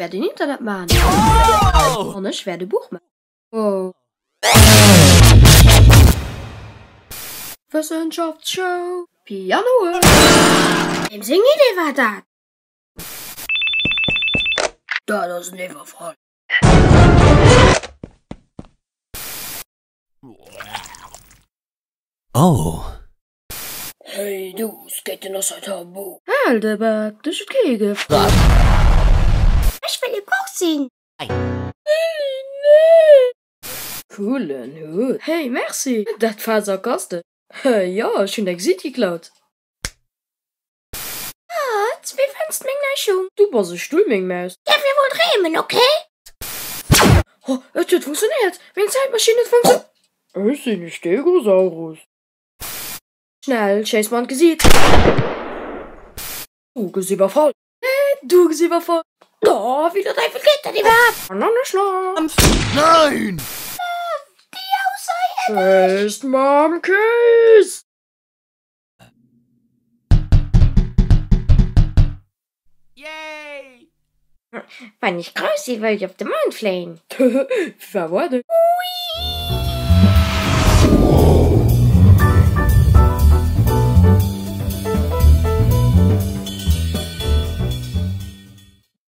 wäert een Internet maachen. An ech wäert e Buch maachen. Oh. Wëssenschaftsshow, Pianoen. Wem seng Idee war dat? Dat ass en Iwwerfall. Oh. Hey du, Skaten ass hei tabu. Hal de Bak, dech huet kee gefrot. Ech wëll e Koch sinn. Hey, nee! Coolen Hut. Hey, merci, dat war sarkastesch. Jo, ech hunn däi Gesiit geklaut. Schatz, wéi fënns meng nei Schung? Du bass e Stull, meng Maus. Däerf mir wuel dreemen, ok? Oh, et huet funktionéiert! Meng Zäitmaschinn huet funktionéiert! Ech sinn e Stegosaurus. Schnell, schéiss mer an d'Gesiit! Du gëss iwwerfall! Du gëss iwwerfall! Oh, wéi der Däiwel geet dat iwwerhaapt? An an e Schlaf! Nein! Déi Ausseierdesch! Schéisst mam Kéis! Yay! Wann ech grouss sinn, wëll ech op de Mound fléien. War war de?